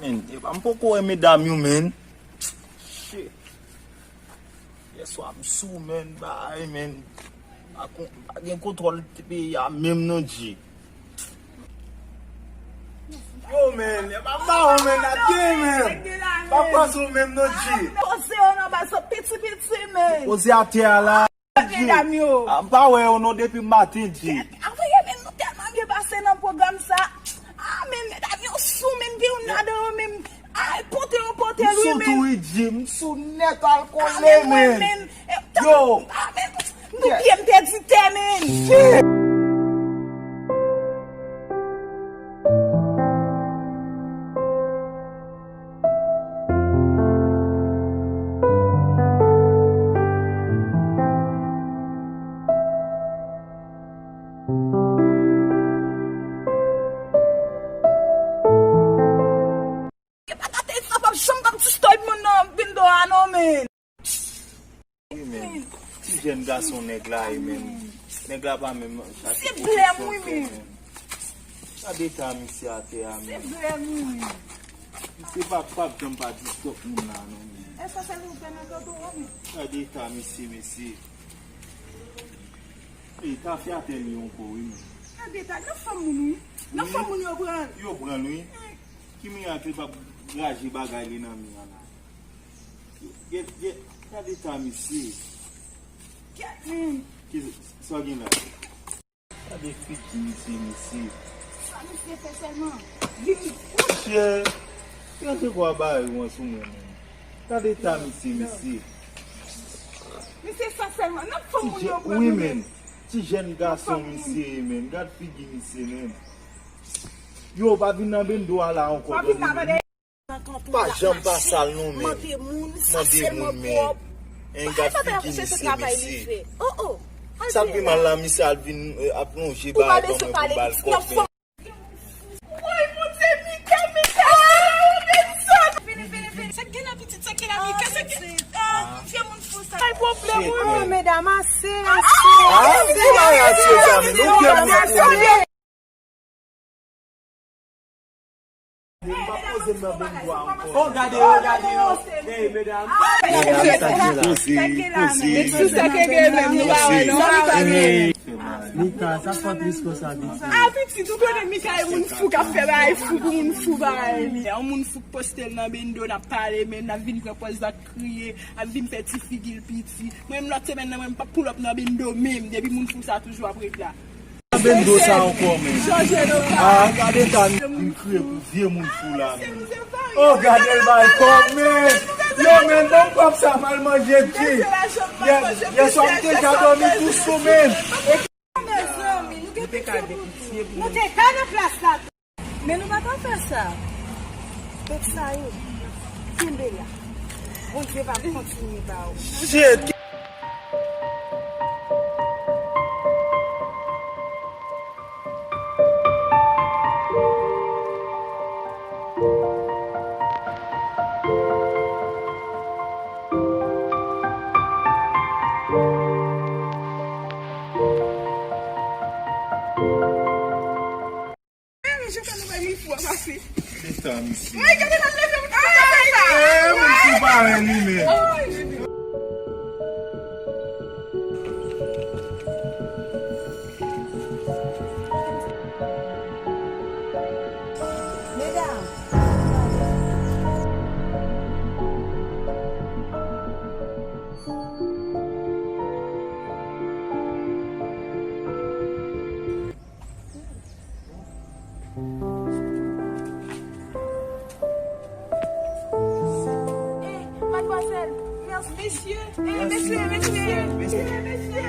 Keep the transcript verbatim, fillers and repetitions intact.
Men, epa m poko wè medam yo, men. Shit. Yèswa m sou, men, bay, men. Pa kon-, pa gen kontwòl peyi a menm non, G. Yo, men, epa m ba ou, men, n ap gen, men. Pa pran sou menm non, G. Poze yo nan baz, piti, piti, men. Poze atè a la. Medam yo. A, m pa wè yo non depi maten, G. Anvoye, men, nou tèlman byen pase nan pwogram sa. A, men, medam yo sou, men, gen youn ladan yo, men, ay, pote yo, pote l, wi, men. M sou tou, wi, G, m sou nèt, alkole, men. Yo. A, men, nou byen, m pèdi tè, men. Shit. E pa gate sa p ap janm p ap disturb moun nan bindo a non, men. Wi, men. Ti jèn gason nèg la ye, men. Nèg la pa menm chache pwoteksyon l fè, men. Gade eta misye atè a, men. Se blèm, wi. Misye pa, p ap janm pa disturb moun la, non, men. E sa sèlman ou fè nan kòkò, wi. Gade eta misye, mesye. E, tafyatè li ankò, wi, men. Gade eta, nan fanm moun, wi. Nan fanm moun yo pran l. Yo pran l, wi. Ki mirak li p ap raje bagay li nan mi an la? Gade, gade, gade eta misye. Kèt, men. Ki, sa w gen la? Gade figi misye, mesye. Sa misye fè sèlman? Vin kouche. Gade kwa bagay ou an sou mwen, men. Gade eta misye, mesye. Misye sa sèlman. Nan fanm moun yo pran wi, men. Ti jèn gason misye ye, men. Gad figi misye, men. Yo, pa vin nan bendo a la ankò, tande. Pa janm pa sal non, men. Mande moun, men. En, gad figi misye, mesye. Sa k pi mal la, misye al vin, eh, ap lonje bagay ban mwen pou m ba l kòb, men. Woy, Bondye, Mika, Mika, Mika. Sa k gen la, pitit? Sa k gen la, Mika? Sa k gen? Ah, vye moun fou sa. Ay, pwoblèm, wi. Oh, medam, ase, ase. Ah, ki bagay ase sa, men? Nou gen moun fou, men. Oh, gade yo, gade yo. Hey, medam. Poze, poze. Mika, sa fè plis konsa, pitit. Ah, pitit, ou konnen Mika e moun fou k ap fè bagay fou pou moun fou bagay li. Yon moun fou k poste l nan bendo, n ap pale, men n ap vin pran pòz la, k kriye, ap vin fè ti figi l piti. Mwen menm lòt semèn nan, mwen m p ap pull up nan bendo menm, depi moun fou sa toujou ap ret la. Bendo sa ankò, men. Ah, gade sa, m kriye pou vye moun fou la, men. Oh, gade l bay kòb, men. Yo, men, ban m kòb sa, m al manje, G. Yè, yèswa, m te deja dòmi tou sou, men. Mezanmi, nou gen piti pou nou. Nou te ka nan plas la. Men nou pa ka fè sa. Tèt sa yo, kenbe la. Bondye va kontinye ba ou. Shit! Mwen, jan sa nou wè li fou a pase. Gade sa, misye. Mwen, gade l ap leve moun fou sa. Eh, moun fou parèy li menm. Medam. Eh, madmwazèl, mèsi. Mesye, eh, mesye, mesye, mesye, mesye, mesye.